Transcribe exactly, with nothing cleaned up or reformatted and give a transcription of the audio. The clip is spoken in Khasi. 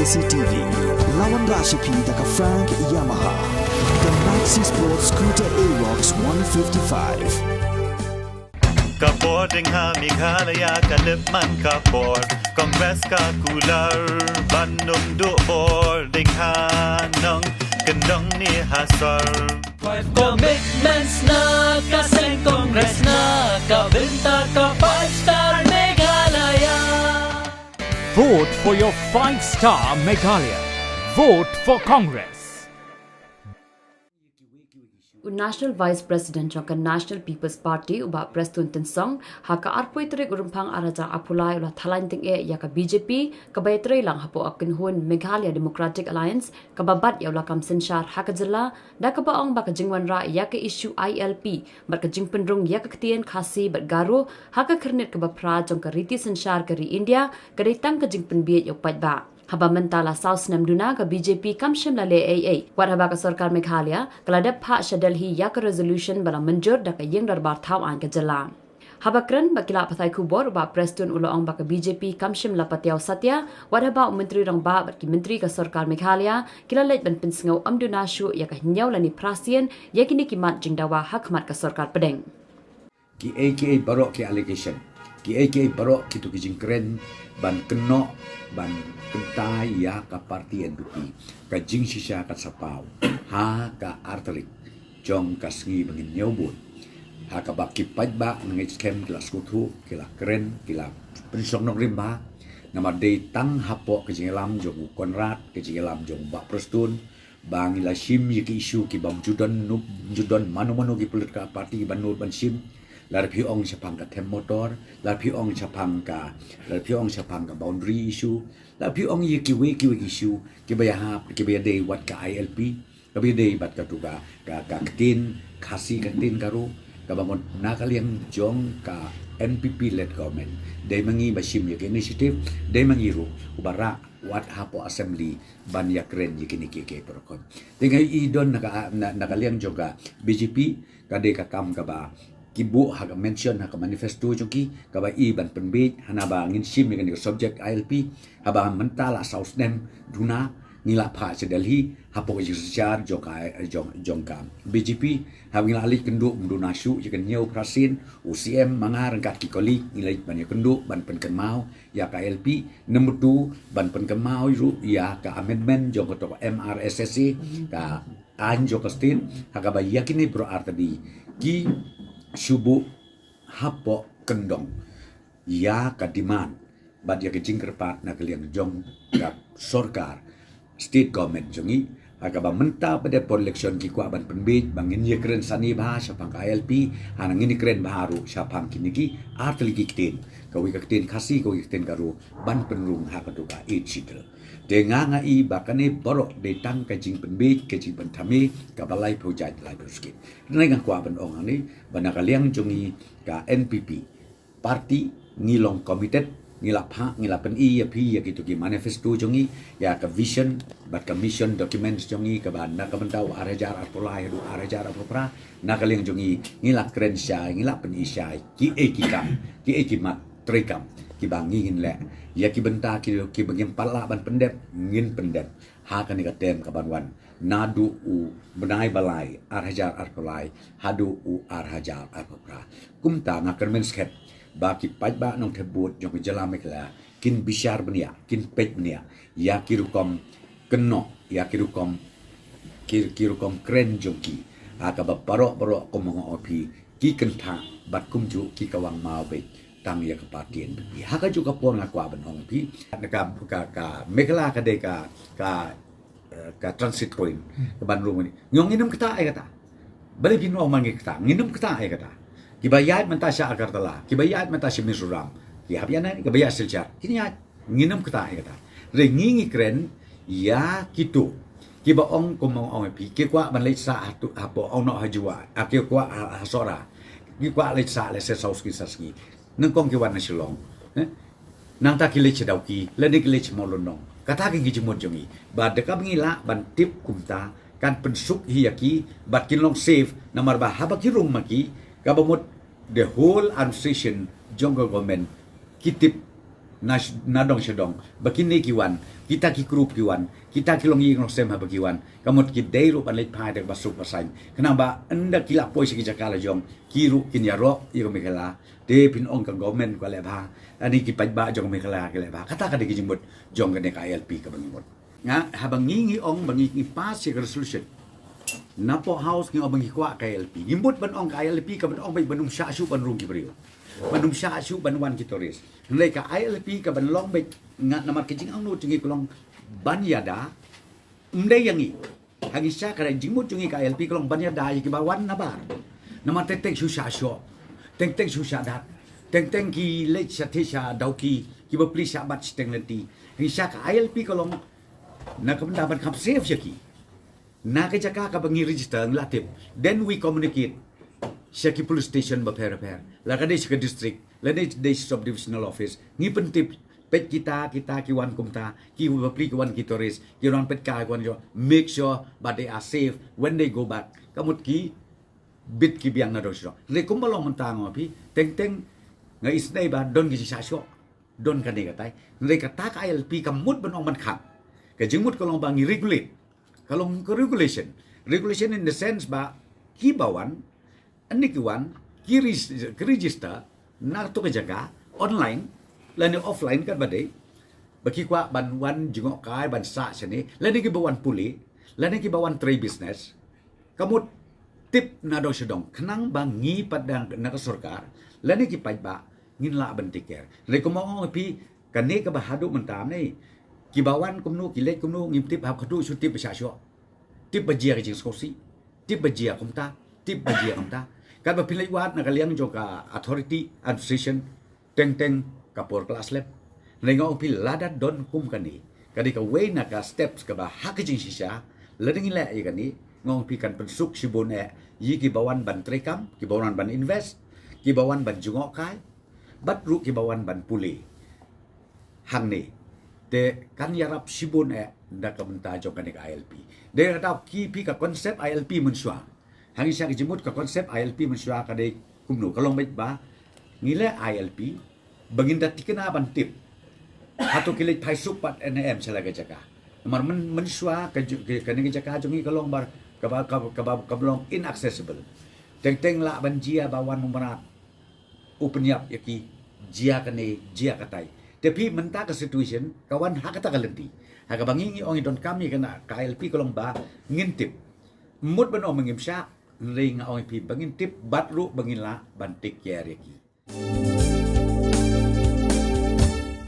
C T V. Lawan Rashapi da ka Frank Yamaha. The Maxi Sport Scooter Aerox one fifty-five. Ka bor ding ha Meghalaya ka lip man ka bor. Congress ka kular ban nung duk bor ding ha nong kendong ni ha sor. Five commitments na ka seng Congress na ka bynta ka five star Meghalaya. Vote for your five star Meghalaya. Vote for Congress. U National Vice President jong ka National People's Party u Bah Prestone Tynsong ha ka arphew tarik u Rymphang arhajar arphew lai u la thaw laiñ tyngeh ïa ka B J P kaba ïatrei lang hapoh ka kynhun Meghalaya Democratic Alliance kaba bat ïa u lakam synshar ha ka jylla da kaba ong ba ka jingwanrah ïa ka issue I L P bad ka jingpynrung ïa ka ktien Khasi bad Garo ha ka khyrnit kaba phra jong ka riti synshar ka ri India ka dei tang ka jingpynbieit ïa u paidbah. Haba mynta la saw snem duna ka B J P kam shym la leh ei ei wat haba ka sorkar Meghalaya ka la dep phah sha Delhi ïa ka resolution ba la mynjur da ka ïing dorbar thaw aiñ ka jylla. Haba kren bad ki lad pathai khubor u Bah Prestone u la ong ba ka B J P kam shym la patiaw satia wat haba u Myntri Rangbah bad ki myntri ka sorkar Meghalaya ki la leit ban pynsngew ym duna shuh ïa ka hynñiew lane phra sien ïa kine ki mat jingdawa ha khmat ka sorkar pdeng. Kiei kiei baroh ki allegation, kiei kiei baroh kito ki jingkren ban kynnoh ban kyntait ïa ka party N P P, ka jingshisha ka sa paw ha ka ar tarik jong ka sngi ba ngin ïoh vote. Ha kaba ki paidbah na ngeit skhem ki la sngewthuh, ki la kren, ki la pynshong nongrim bha. Namar dei tang hapoh ka jingïalam jong u Conrad, ka jingïalam jong u Bah Prestone, ba ngi la shim ïa ki issue kiba ym ju don, ym ju don mano mano ki political party ban nud ban shim. Lada phi ong shaphang ka them motor, lada phi ong shaphang ka, lada phi ong shaphang ka boundary issue, lada phi ong ïa kiwei kiwei ki issue kiba ïahap, kiba ïadei wat ka I L P, kaba ïadei bad katu ka, ka, ka ktien Khasi, ka ktien Garo, kaba mut na ka liang jong ka N P P led government dei ma ngi ba shim ïa ka initiative, dei ma ngi ruh uba rah wat hapoh assembly ban ïakren ïa kine kiei kiei baroh. Te nga i don na ka, na, na ka liang jong ka B J P, ka dei ka kam kaba ki buh ha ka mention ha ka manifesto jong ki, kaba i ban pynbieit hana ba ngin shim ïa kane ka subject I L P. Haba mynta la saw snem duna ngi la phah sha Delhi hapoh ka jingsynshar jong ka, jong, jong ka B J P. Haba ngi la leit kynduh ym duna shuh ïa ka hynñiew phra sien, u C M ma nga ryngkat ki colleague ngi leit ban ïakynduh ban pynkynmaw ïa ka I L P. Number two, ban pynkynmaw ruh ïa ka amendment jong kato ka M R S S A, ka aiñ jong ka state, ha kaba ïa kine baroh artylli ki shu buh hapoh kyndong ïa ka demand bad ïa ka jingkyrpad na ka liang jong ka sorkar, state government jong ngi. Ha kaba mynta pat dep por election ki kwah ban pynbieit ba ngin ïakren sani bha shaphang ka I L P, hana ngin ïakren bha ruh shaphang kine ki artylli ki ktien, kawei ka ktien Khasi, kawei ka ktien Garo, ban pynrung ha katu ka Eighth Schedule. Te nga, nga i ba kane baroh dei tang ka jingpynbieit, ka jingpynthame kaba laiphew jait laiphew skit. Te nga kwah ban ong hangne ba na ka liang jong ngi ka N P P party ngi long committed, ngi la phah, ngi la pyni ïa phi ïa kito ki manifesto jong ngi, ïa ka vision bad ka mission documents jong ngi kaba na ka bynta u ar hajar arphew lai haduh ar hajar arphew phra. Na ka liang jong ngi ngi la kren shai, ngi la pyni shai kiei ki kam, kiei ki mat treikam kiba ngi ngin leh ïa ki bynta ki, kiba ngim pat lah ban pyndep, ngin pyndep ha kane ka term kaban wan naduh u bnai ba lai ar hajar arphew lai haduh u ar hajar arphew phra. Kumta nga kyrmen skhem ba ki paidbah nongthep vote jong ka jylla Meghalaya kin bishar bniah, kin peit bniah ïa ki rukom kynnoh, ïa ki rukom, ki, ki rukom kren jong ki. Ha kaba baroh baroh kum nga ong ïa phi, ki kynthah bad kumjuh ki kawang maw beit tang ïa ka party N P P. Ha kajuh ka por nga kwah ban ong ïa phi, ka, ka, ka Meghalaya ka dei ka, ka, eh, ka transit point kaban rung ngi. Ngi ong ngin ym ktah ïa kata. Balei phin ong ma ngi ktah? Ngin ym ktah ïa kata. Kiba ïaid mynta sha Agartala, kiba ïaid mynta sha Mizoram, ki hap ïa na, kiba ïaid Silchar, kin ïaid. Ngin ym ktah ïa kata. Hynrei ngi ngi kren ïa kito kiba ong kum ong ong ïa phi, ki kwah ban leit sah hato, hapoh, ong noh ha Jowai, ah, ki kwah ha, ha Sohra, ki kwah leit sah lehse saw sngi san sngi. Nyngkong ki wan na Shillong, eh? Nangta ki leit sha Dawki lane ki leit sha Mawlynnong. Kata ki, ki jingmut jong ngi. Bad da kaba ngi lah ban tip kumta kan pynsuk hi ïa ki bad kin long safe, namar ba haba ki rung ma ki, kaba mut the whole administration jong ka government ki tip na sh- na dong sha dong, ba kine ki wan, kita ki group ki wan, kita ki longïing longsem haba ki wan, ka mut ki dei ruh ban leit phai da kaba suk ba saiñ. Khnang ba ynda ki la poi sha ki jaka la jong, ki ruh kin ïaroh ïa ka Meghalaya. Te phin ong ka government ka leh bha, ani ki paidbah jong ka Meghalaya ki leh bha. Kata ka dei ka jingmut jong kane ka I L P kaba ngi mut. Nga haba ngi ngi ong ba ngi ngi pass ïa ka resolution na poh House, ngi ong ba ngi kwah ka I L P. Ngi mut ban ong ka I L P ka ban ong ba ban ym shah shuh ban rung ki briew, ban ym shah shuh ban wan ki tourist. Hynrei ka I L P ka ban long beit, nga namar ka jingangnud jong ngi ka long ban ïada, ym dei ïa ngi. Ha ngi sha ka jingmut jong ngi ka I L P ka long ban ïada ïa kiba wan nabar. Namar teng teng shu shah shoh, teng teng shu shah dat, teng teng ki leit sha thied sha Dawki, kiba plie shah bat shiteng lynti. Ha ngi sha ka I L P ka long na ka bynta ban kham safe sha ki. Na ka jaka kaba ngi register ngi la tip, then we communicate sha ki police station bapher bapher, la ka dei sha ka district, la dei dei sub divisional office, ngi pyntip. Peit kita, kita ki wan kumta, kiba plie ki wan ki tourist, ki wan peit ka ki wan jo, make sure ba they are safe when they go back. Ka mut ki bit ki biang na dong sha dong. Hynrei kumba long mynta nga ong ïa phi, teng teng nga isynei ba don ki jingshah shoh, don kane katai. Hynrei kata ka I L P ka mut ban ong ban khang. Ka jingmut ka long ba ngi regulate. Ka long ka regulation. Regulation in the sense ba kiba wan, ani ki wan, ki reg- ki register na kato ka jaka, online lane offline katba dei, ba ki kwah ban wan jngohkai ban sah shane, lane kiba wan pule, lane kiba wan trei business. Ka mut tip na dong sha dong, khnang ba ngi pat da na ka sorkar lane ki paidbah ngin lah ban take care. Hynrei kumba nga ong ïa phi, kane kaba haduh mynta ne, kiba wan kumno, ki leit kumno, ngim tip. Hap ka duh shu tip ba shah shoh, tip ba jia ka jingsngewsih, tip ba jia kumta, tip ba jia kumta. Katba phi leit wad na ka liang jong ka authority, administration, teng teng ka por ka la slep. Hynrei nga ong ïa phi, lada don kum kane, ka dei kawei na ka steps kaba ha ka jingshisha, lada ngi leh ïa kane, nga ong ïa phi kan pynsuk shibun eh ïa kiba wan ban treikam, kiba wan ban invest, kiba wan ban jngohkai, bad ruh kiba wan ban pule hangne. Te kan ïarap shibun eh da ka bynta jong kane ka I L P. Dei kata ki phi ka concept I L P mynshuwa. Ha ngi sha ka jingmut ka concept I L P mynshuwa ka dei kumno, ka long beit ba ngi leh I L P ba ngin da thikna ban tip hato ki leit phai suk pat ne em sha la ka jaka. Namar myn- mynshuwa ka ju- ka- kane ka jaka jong ngi ka long bar kaba kaba kaba kaba long inaccessible. Teng teng lah ban jia ba wan u mrad u pynïap ïa ki, jia kane, jia katai. Te phi mynta ka situation ka wan ha kata ka lynti. Ha kaba ngi ngi ong i donkam ïa kane ka I L P ka long ba ngin tip. Mut ban ong ba ngim shah, hynrei nga ong ïa phi ba ngin tip bad ruh ba ngin lah ban take care ïa ki.